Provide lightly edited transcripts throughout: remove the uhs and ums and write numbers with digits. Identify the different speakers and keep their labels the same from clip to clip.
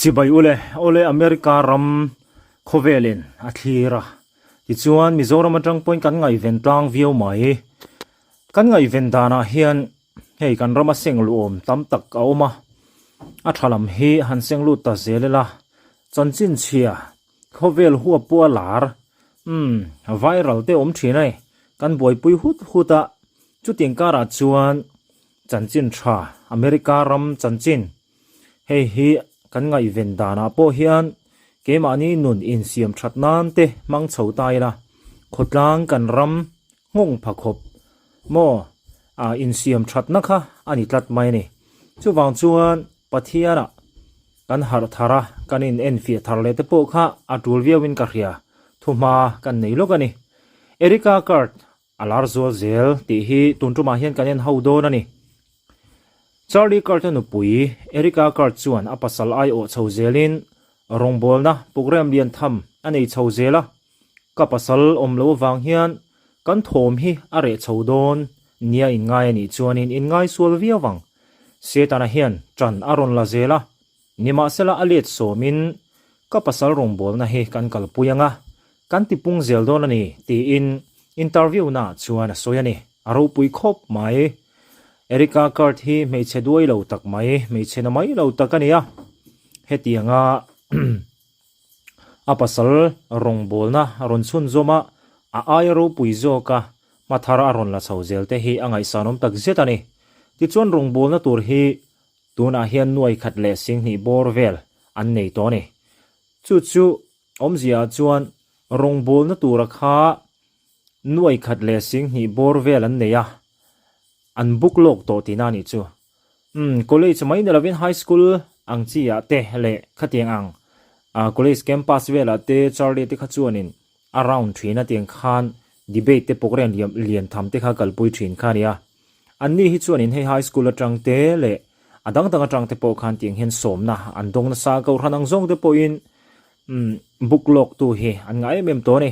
Speaker 1: Chibai ule, awle America ram khawvelin a thlir a, tichuan Mizoram atang pawhin kan ngaihven tlang viau mai. Kan ngaihven danah hian hei kan rama seng luhawm tam tak a awm a, a tha lam hi han seng lut ta zel ila, chanchin chhia khawvel huap pawh a lar, umm viral te awm thin a ni, kan buaipui hut hut a, chutiang karah chuan chanchin tha America ram chanchin Hei hi kan ngaihven danah pawh hian keimahni nun insiam that nan te hmang chho ta ila, khawtlang kan ram nghawng pha khawp maw a insiam thatna kha a ni tlat mai a ni. Chuvang chuan Pathianah kan harh thar a, kan in enfiah thar leh te pawh kha a tul viauin ka hria, thuhma kan nei lawk a ni. Erica Card A lar zual zel tih hi tun tumah hian kan en ho dawn a ni. Charlie Kirk-a nupui Erika Kirk chuan a pasal aiawh chho zelin rawngbawlna programme lian tham a nei chho zel a, Ka pasal awm lo avang hian kan thawm hi a reh chho dawn nia inngai a nih chuanin inngai sual viau vang. Setana hian ṭan a rawn la zel a, Nimahsela a let sawmin ka pasal rawngbawlna hi kan kalpui ang a, kan tipung zel dawn a ni, tiin interview naah chuan a sawi a ni. A ropui khawp mai. Erika Kurt hi hmeichhe duai lo tak mai, hmeichhe na mai lo tak a ni a. Hetianga a pasal rawngbawlna rawn chhunzawm a, a aia ropui zawka hma thar a rawn la chho zel te hi a ngaihsanawm tak zet a ni. Tichuan rawngbawlna tur hi Tunah hian nuai khat leh singhnih bawr vel an nei tawh a ni. Chu chu awmziaah chuan rawngbawlna tura kha nuai khat leh singhnih bawr vel an nei a, an book lawk tawh tihna a nih chu. Umm, college mai ni lovin high school ang chi ah te leh khatiang ang college campus velah te Charlie te kha chuanin a round thin a tiang khan debate te program lian tham te kha kalpui thin kha a ni a. Anni hi chuanin hei high school atang te leh a dang dang atang te pawh khan tiang hian sawmna an dawng nasa a, kohhran ang zawng te pawhin umm book lawk tu hi an ngah em em tawh a ni.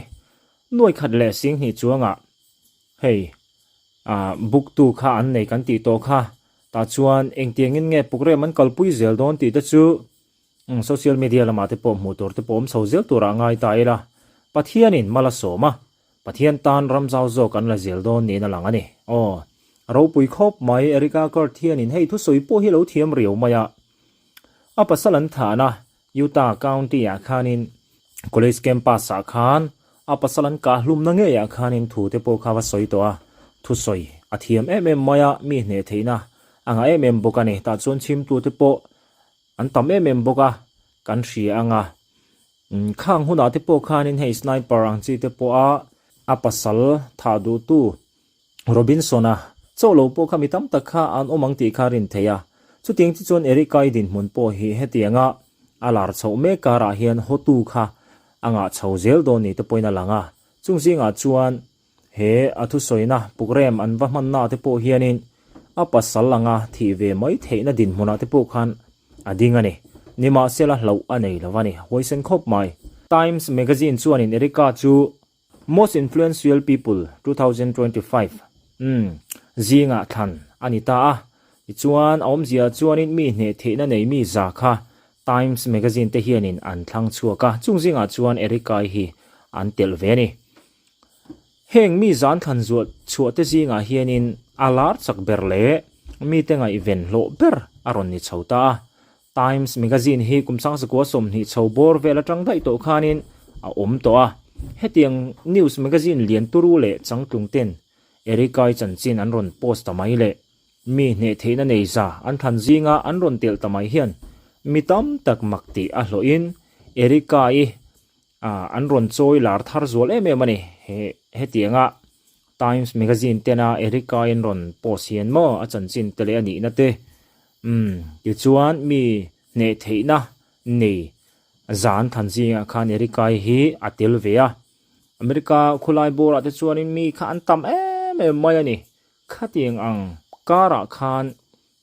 Speaker 1: Nuai khat leh singhnih chuangah hei ah book tu kha an nei kan tih tawh kha tah chuan engtiangin nge program an kalpui zel dawn tih te chu umm social media lamah te pawh hmuh tur te pawh awm chho zel turah a ngai ta ila Pathianin mal a sawm a. Pathian tan ram zau zawk an la zel dawn niin a lang a ni. Aw, a ropui khawp mai, Erika Kurt hianin hei thusawi pawh hi lo thiam riau mai a. A pasal an thahna Utah County-ah khanin college campus-ah khan a pasal an kah hlumna ngeiah khanin thu te pawh kha va sawi tawh a, thusawi a thiam em em mai a, mi hneh theihna a ngah em em bawk a ni. Tah chuan chhimtute pawh an tam em em bawk a, kan hria ang a. Khang hunah te pawh khanin hei sniper ang chi te pawha a pasal thah duhtu Robinson-a chauh lo pawh kha mi tam tak kha an awm ang tih kha a rin theih a. Chutiang chi chuan Erica-i dinhmun pawh hi hetianga a lar chhoh mek karah hian hawtu kha a ngah chho zel dawn ni te pawhin a lang a. Chung zingah chuan He a thusawina program an va hmanna te pawh hianin a pasal anga thih ve mai theihna dinhmunah te pawh khan a ding a ni. Nimahsela hlauh a nei lo a ni. Huaisen khawp mai. Times Magazine chuanin Erika chu Most Influential People 2025 zingah thlan a ni ta a. Tichuan a awmzia chuanin mi hneh theihna nei mi za kha Times Magazine te hianin an thlang chhuak a, chung zingah chuan Erika-i hi an telh ve a ni. Heng mi zan thlan zuah chhuah te zingah hianin a lar chak ber leh mite ngaihven hlawh ber a rawn ni chho ta a. Times Magazine hi kum sangzakua 20 chho bawr vel atang daih tawh khanin a awm tawh a. Hetiang news magazine lian turu leh changtlung ten Erica-i chanchin an rawn post ta mai leh mi hneh theihna nei za an thlan zinga an rawn telh ta mai hian mi tam tak mak tih a hlawhin Erica-i Ah, an rawn chawi lar thar zual em em a ni. He, hetianga Times Magazine tena Erica-in rawn post hian maw a chanchin te leh a nihna te, umm, tichuan mi hneh theihna nei zan than zingah khan Erica-i hi a tel ve a. America khulai bawrah te chuanin mi kha an tam em em mai a ni. Khatiang ang karah khan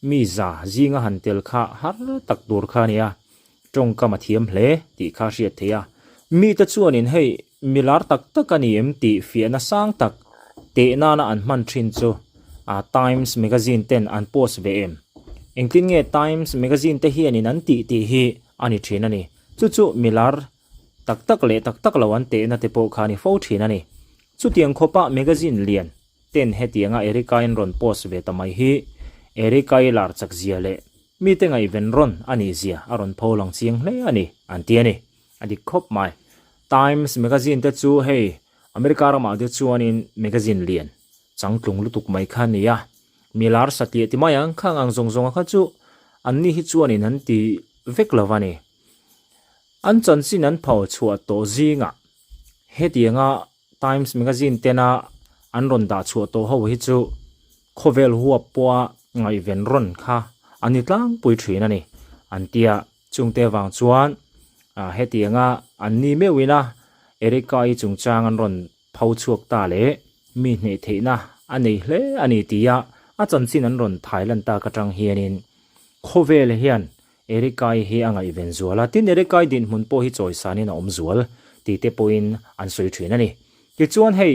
Speaker 1: Mi za zinga han tel kha har tak tur kha a nia, tawngkam a thiam hle tih kha a hriat theih a. Mite chuanin hei mi lar tak tak a ni em tih fiahna sang tak teh nana an hman thin chu Times Magazine ten an post ve em? Engtin nge Times Magazine te hianin an tih tih hi a ni thin a ni. Chu chu milar tak tak leh tak tak lo an tehna te pawh kha a ni fo thin a ni. Chutiang khawpa magazine lian ten hetianga Erica-in rawn post ve ta mai hi Erica-i lar chak zia leh mite ngaihven rawn a nih zia a rawn pho lang chiang hle a ni, an ti a ni. A dik khawp mai. Times magazine te chu hei America ramah te chuanin magazine lian changtlung lutuk mai kha a ni a, mi lar satliah ti mai ang, khang ang zawng zawnga kha chu anni hi chuanin an ti vek lo a ni. An chanchin an pho chhuah tawh zingah hetianga Times magazine tena an rawn dah chhuah tawh ho hi chu khawvel huap pawha ngaihven rawn kha a ni tlangpui thin a ni an tia. Chungte vang chuan hetianga an ni meuhina Erica-i chungchang an rawn pho chhuak ta leh mi hneh theihna a nei hle a ni tia a chanchin an rawn thai lan tak atang hianin khawvel hian Erica-i hi a ngaihven zual a, tin Erica-i dinhmun pawh hi chawisanin a awm zual tih te pawhin an sawi thin a ni. Tichuan hei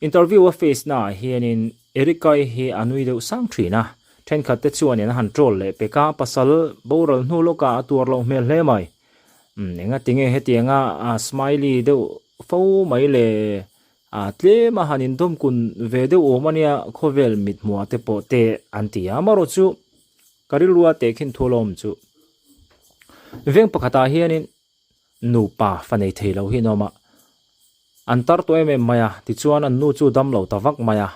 Speaker 1: interview a face na ah hianin Erica-i hi a nui deuh sang thin a, thenkhat te chuanin a han troll leh pek a, pasal boral hnu lawkah a tuar loh hmel hle mai. Umm enga tinge hetianga smiley deuh fo mai le tlem a han indawm kun ve deuh awm ania khawvel mithmuah te pawh te an ti a, amaherawhchu Ka rilrua tehkhin thu alawm chu. Veng pakhatah hianin nupa fa nei thei lo hi an awm a, an tar tawh em em mai a, tichuan an nu chu dam lo ta vak mai a,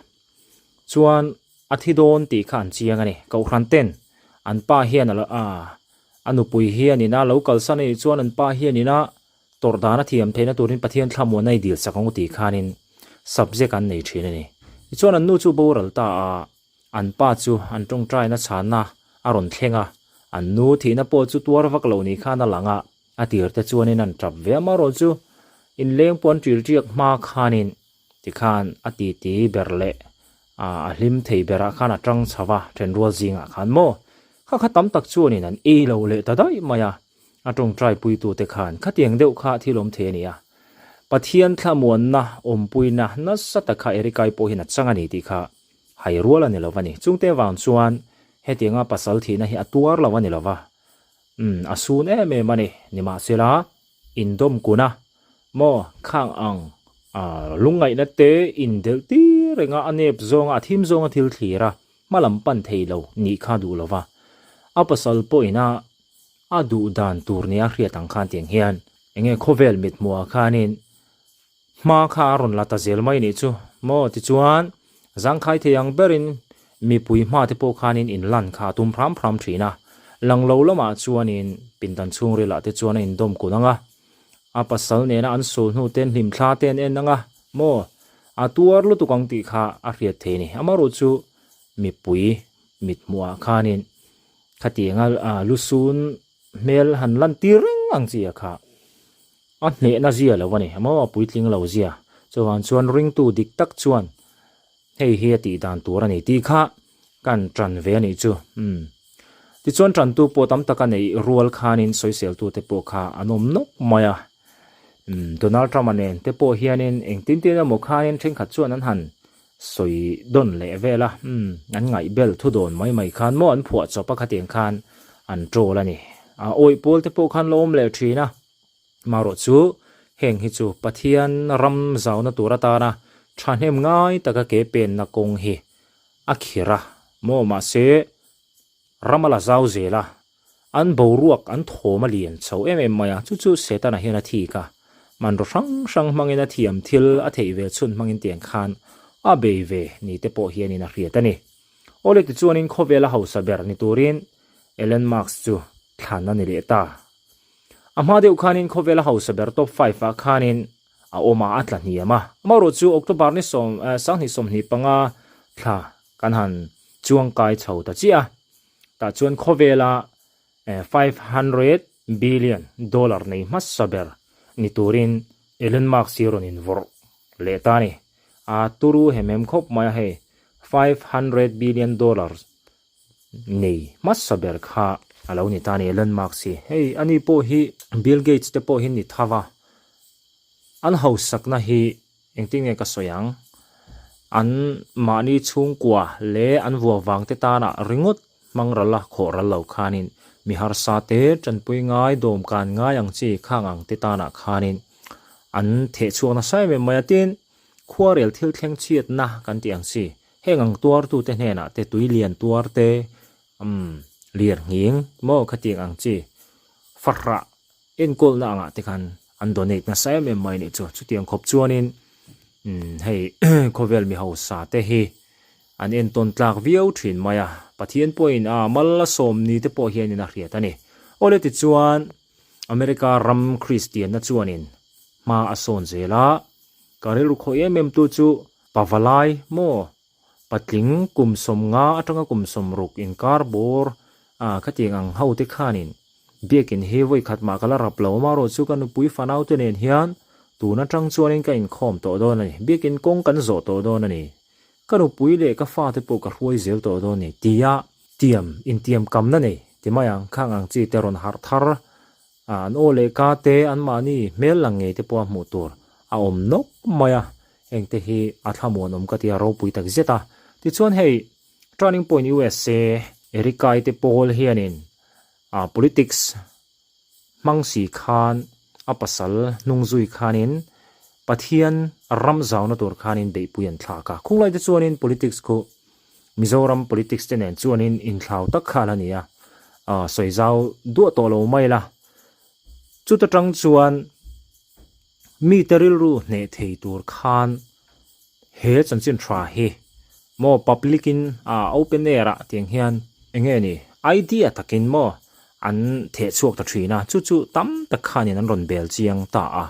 Speaker 1: chuan a thi dawn tih kha an chiang a ni. Kohhran ten an pa hian a a nupui hianin a lo kalsan a nih chuan an pa hianin a tawrh dan a thiam theihna turin Pathian thlamuan a i dil sak ang u tih khanin subject an nei thin a ni. Tichuan an nu chu boral ta a. An pa chu an tawngtaina chhanna a rawn thleng a, an nu thihna pawh chu tuar vak lo ni khan a lang a, a tir te chuanin an tap ve a, amaherawh chu inleng pawh an ṭil ṭiak hma khanin tikhan a titi ber leh a hlim thei berah khan a ṭang chho a, ṭhenrual zingah khan maw kha kha tam tak chuanin an ei lo leh ta daih mai a, a tawngtai puitute khan khatiang deuh kha thil awm thei a ni a, Pathian thlamuanna awmpuina nasa tak kha Erikai pawhin a chang a ni tih kha Hai rual a ni lo va ni. Chungte vang chuan hetianga pasal thihna hi a tuar lo a ni lo va. Umm, a sun em em a ni. Nimahsela, indawm kun a, maw, khang ang lungngaihna te indelh tir renga a nep zawnga a thim zawnga thil thlir a, hma lam pan thei lo nih kha duh lo va. A pasal pawhin a a duh dan tur nia hriat ang khan tiang hian enge khawvel mithmuhah khanin Hma kha a rawn la ta zel mai nih chu maw? Tichuan, zangkhai thei ang berin mipui hma te pawh khanin inlan kha a tum hram hram thin a. Lang lo lamah chuanin pindan chhungrilah te chuan a indawm kun ang a, a pasal nena an sul hnu ten hlimthla te an en ang a, maw? A tuar lutuk ang tih kha a hriat thei a ni. Amaherawh chu mipui mithmuhah khanin khatianga lusun hmel han lantir reng ang chi a kha. A hnehna zia lo a ni, maw a puitling lo zia. Chuvang chuan ringtu dik tak chuan hei hi a tih dan tur a ni tih kha kan tan ve a nih chu. Umm. Tichuan tantu pawh tam tak a neih rual khanin sawiseltute pawh kha an awm nawk mai a. Umm Donald Trump-a nen te pawh hianin engtin tin emaw khanin thenkhat chuan an han sawi dawn leh vel a. Umm an ngaihbel thu dawn mai mai khan maw an phuah chawp a khatiang khan an troll a ni. A awih pawl te pawh khan la awm leh thin a. Marawh chu heng hi chu Pathian ram zauna tur atana thahnem ngai taka ke penna kawng hi a khir a maw? Mahse, ram a la zau zel a, an boruak an thawm a lian chho em em mai a, chu chu Setana hian a thik a, hmanraw hrang hrang hmangin a thiam thil a theih ve chhun hmangin tiang khan a bei ve ni te pawh hianin a hriat a ni. Awle tichuanin khawvela hausa ber ni turin Elon Musk chu thlan a ni leh ta. A hma deuh khanin khawvela hausa ber top five ah khanin a awm a, a tla hniam a. Amaherawh chu October ni sawm sanghnih 25 thla kan han chuang kai chho ta chiah a. Tah chuan khawvela 500 billion dollar nei hmasa ber ni turin Elon Musk hi rawn invawrh leh ta a ni. A turu hem hem khawp mai a hei, 500 billion dollars nei hmasa ber kha a lo ni ta a ni Elon Musk hi. Hei ani pawh hi Bill Gates te pawh hi ni tho va, an hausakna hi engtin nge ka sawi ang, an mahni chhungkua leh an vuak vang te tana ringawt hmang ral a khawh ral lo khanin. Mi harsa te, tanpui ngai, dawmkan ngai ang chi khang ang te tanah khanin an theh chhuak nasa em em mai a. Tin, khuarel thil thleng chhiatna kan tih ang chi, heng ang tuartute hnenah te tui lian tuar te, umm, lir nghing maw khatiang ang chi fahrah enkawlna angah te khan an donate nasa em em mai a nih chu. Chutiang khawp chuanin umm hei khawvel mi hausa te hi an entawn tlak viau thin mai a, Pathian pawhin a mal a sawm ni te pawh hianin a hriat a ni. Awle tichuan America ram Kristianna chuanin hma a sawn zel a, ka rilru khawih em em tu chu Pavalai maw Patling kum 50 atanga kum 60 inkar bawr a khatiang ang ho te khanin biakin hi vawi khat mah ka la rap lo amarawh chu ka nupui fanau te nen hian tun atang chuanin ka inkhawm tawh dawn a ni, biakin kawng kan zawh tawh dawn a ni, ka nupui leh ka fate pawh ka hruai zel tawh dawn a ni tia tiam intiam kamna nei ti mai ang khang ang chi te rawn harh thar An aw leh ka te anmahni hmel lang ngei te pawh a hmuh tur a awm nawk mai a, heng te hi a thlamuan awm ka ti a ropui tak zet a. Tichuan hei Turning Point USA Erica-i te pawl hianin ah politics hmang si khan a pasal hnung zui khanin Pathian ram zauna tur khanin beihpui an thlak a. Khunglai te chuanin politics khu Mizoram politics te nen chuanin inthlau tak kha la ni a, sawi zau duah tawh lo mai la. Chuta tang chuan mite rilru hneh thei tur khan he chanchin tha hi maw public in open air ah tiang hian eng nge ni idea takin maw an theh chhuak ta thin a, chu chu tam tak khanin an rawn bel chiang ta a.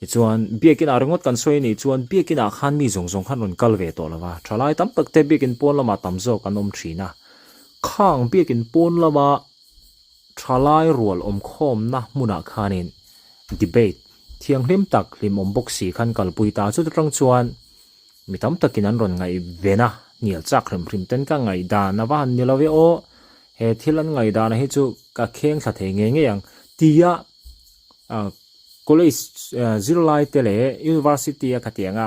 Speaker 1: Tichuan, biakin ah ringawt kan sawi a nih chuan biakin ah khan mi zawng zawng khan rawn kal ve tawh lo va, thalai tam tak te biakin pawn lamah tam zawk an awm thin a. Khang biakin pawn lama thalai rual awmkhawmna hmunah khanin debate thianghlim tak hlimawm bawk si khan kalpui ta. Chuta tang chuan mi tam takin an rawn ngaihven a, hnial chak hrim hrim ten ka ngaihdan a va han ni lo e aw, he thil an ngaihdan hi chu ka kheng thla thei ngei ngei ang tia College zirlai te leh University a khatianga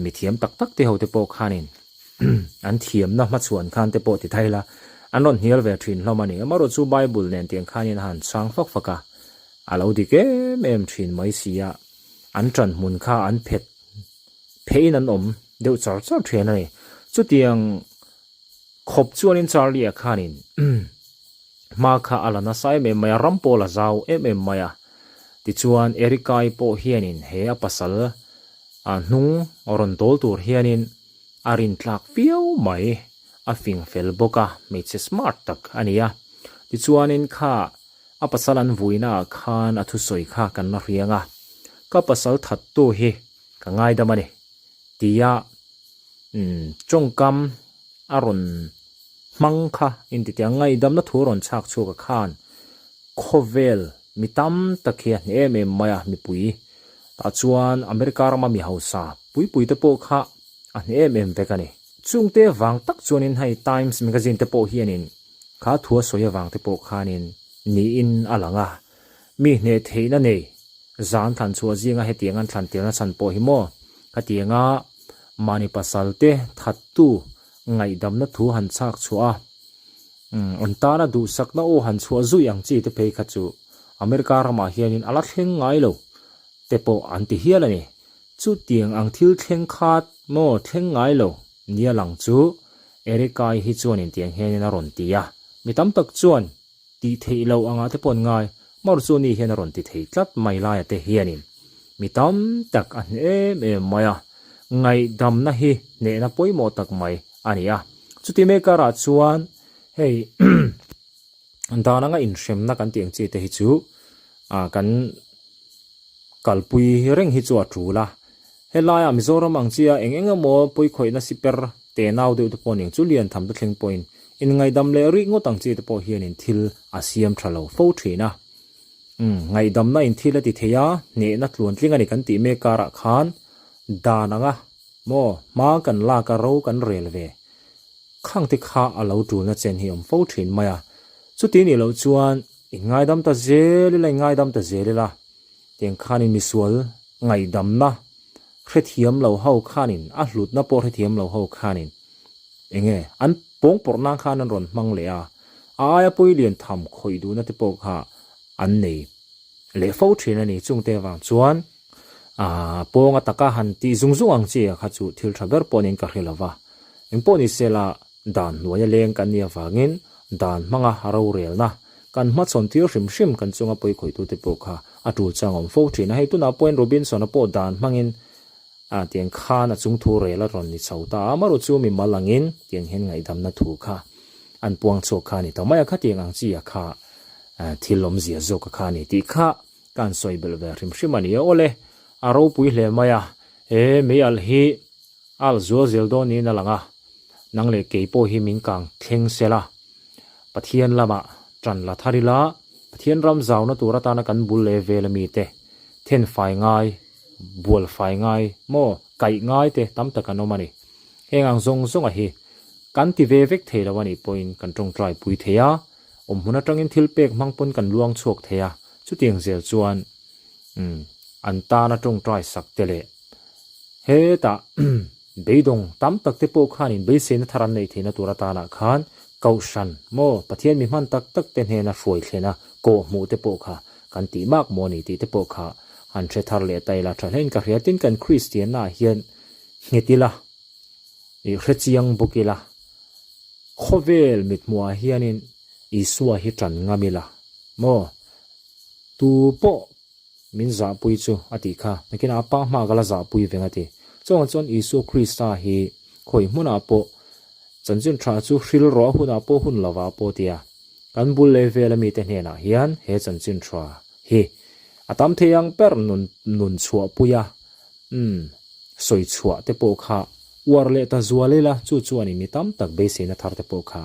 Speaker 1: mithiam tak tak te ho te pawh khanin an thiamna hmachhuan khan te pawh ti thai la, an rawn hnial ve thin hlawm a ni. Amaherawhchu chu Bible nen tiang khanin a han chhang fak fak a, a lo dik em em thin mai si a, an tan hmun kha an phet pheiin an awm deuh char char thin a ni. Chutiang khawp chuanin Charlie-a khanin Hma kha a la nasa em em mai a, ram pawh a la zau em em mai a. Tichuan Erica-i pawh hianin he a pasal a hnung rawn dawl tur hianin a rintlak viau mai, a fing fel bawk a, hmeichhe smart tak a ni a. Tichuanin kha a pasal an vuinaah khan a thusawi kha kan la hriang a, Ka pasal thattu hi ka ngaidam a ni tia tawngkam a rawn hmang kha intiti a ngaihdamna thu rawn chhak chhuak a khan khawvel mi tam tak hi a hneh em em mai a mipui tah chuan America rama mi hausa pui pui te pawh kha a hneh em em vek a ni. Chungte vang tak chuanin hei Times magazine te pawh hianin kha thu a sawi avang te pawh khanin niin a lang a, mi hneh theihna nei zan thlan chhuah zinga hetiang an thlan tirna chhan pawh hi maw khatianga mahni pasal te thattu ngaihdamna thu han chhak chhuah a, an tana duhsakna aw han chhuah zui ang chi te phei kha chu America ramah hianin a la thleng ngai lo te pawh an ti hial a ni. Chutiang ang thil thleng khat maw thleng ngai lo nia lang chu Erica-i hi chuanin tiang hianin a rawn ti a, mi tam tak chuan Tih theih loh angah te pawh an ngai. Marchuni hian a rawn ti thei tlat mai laia te hianin mi tam tak a hneh em em mai a, ngaihdamna hi hnehna pawimawh tak mai a ni a. Chuti mek karah chuan hei dan anga inhremna kan tih ang chi te hi chu kan kalpui reng hi chu a tul a. Helaiah Mizoram ang chia eng eng emaw pawikhawihna siper te nau deuh te pawh ning chu lian tham te thleng pawhin inngaihdam leh rih ngawt ang chi te pawh hianin thil a siam tha lo fo thin a. Umm, ngaihdamna in thil a ti thei a, hnehna tluantling a ni kan tih mek karah khan dan anga maw hma kan lak a ro kan rel ve khang te kha a lo tulna chen hi awm fo thin mai a. Chuti nih loh chuan inngaidam ta zel ila, inngaidam ta zel ila Tiang khanin misual ngaihdamna hrethiam lo ho khanin, a hlutna pawh hrethiam lo ho khanin enge an pawngpawrh nan khan an rawn hmang leh a. A aia pawi lian tham khawih duhna te pawh kha an nei leh fo thin a ni. Chungte avang chuan aah pawnga taka han tih zung zung ang chi kha chu thil tha ber pawh niin ka hre lo va. Engpawh ni sela dan hnuaia leng kan nih avangin dan hmanga rorelna kan hmachhawn tir hrim hrim kan chunga pawi khawihtute pawh kha a tul chang awm fo thin a. Hei tunah pawhin Robinson-a pawh dan hmangin A tiang khan a chung thu rel a rawn ni chho ta a, amaherawh chu mi mal angin tiang hian ngaihdamna thu kha an puang chhuak kha a ni ta mai a, khatiang ang chi a kha thil awmzia zawk a kha a ni tih kha ka han sawi belh ve hrim hrim a ni. Awle, a ropui hle mai a, he mei alh hi a alh zual zel dawn niin a lang a, nang leh kei pawh hi min kang thleng sela, Pathian lamah tan la thar ila, Pathian ram zauna tur atana kan bul leh vel ami te then fai ngai, bual fai ngai maw, kaih ngai te tam tak an awm a ni. Heng ang zawng zawnga hi kan ti ve vek thei lo a nih pawhin kan tawngtai pui thei a, awmhmun atangin thil pek hmang pawn kan luang chhuak thei a, chutiang zel chuan umm an tana tawngtai sak te leh hetah beidawng tam tak te pawh khanin beiseina thar an neih theihna tur atanah khan Kohhran maw Pathian mi hman tak tak te hnena hruai thlena kawh hmuh te pawh kha kan tih mak maw ni tih te pawh kha han hre thar leh ta ila tha hlein ka hria. Tin kan Kristianna ah hian nghet ila, ih hre chiang bawk ila, khawvel mithmuh ah hianin Isua hi tan ngam ila maw tu pawh min zahpui chu a tih kha nakinah a pa hma ka la zahpui veng a ti. Chuvang chuan Isua Krista hi khawi hmunah pawh chanchin tha chu hril rawh a hunah pawh hun lovah pawh tia kan bul leh vel ami te hnenah hian he chanchin tha hi a tam thei ang ber nun nun chhuahpui a umm sawi chhuah te pawh kha uar leh ta zual ila chu chuan in mi tam tak beiseina thar te pawh kha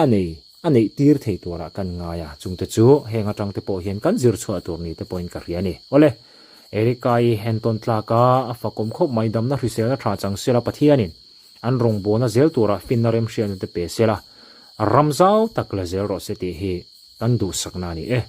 Speaker 1: a nei A neih tir thei turah kan ngai a, chungte chu heng atang te pawh hian kan zir chhuah tur ni te pawhin ka hria a ni. Awle, Erika-i entawn tlak a, a fakawm khawp mai damna hriselna tha chang sela Pathianin an rawngbawlna zel turah finna remhriatna te pe sela, ram zau tak la zel rawh se tih hi kan duhsakna a ni e.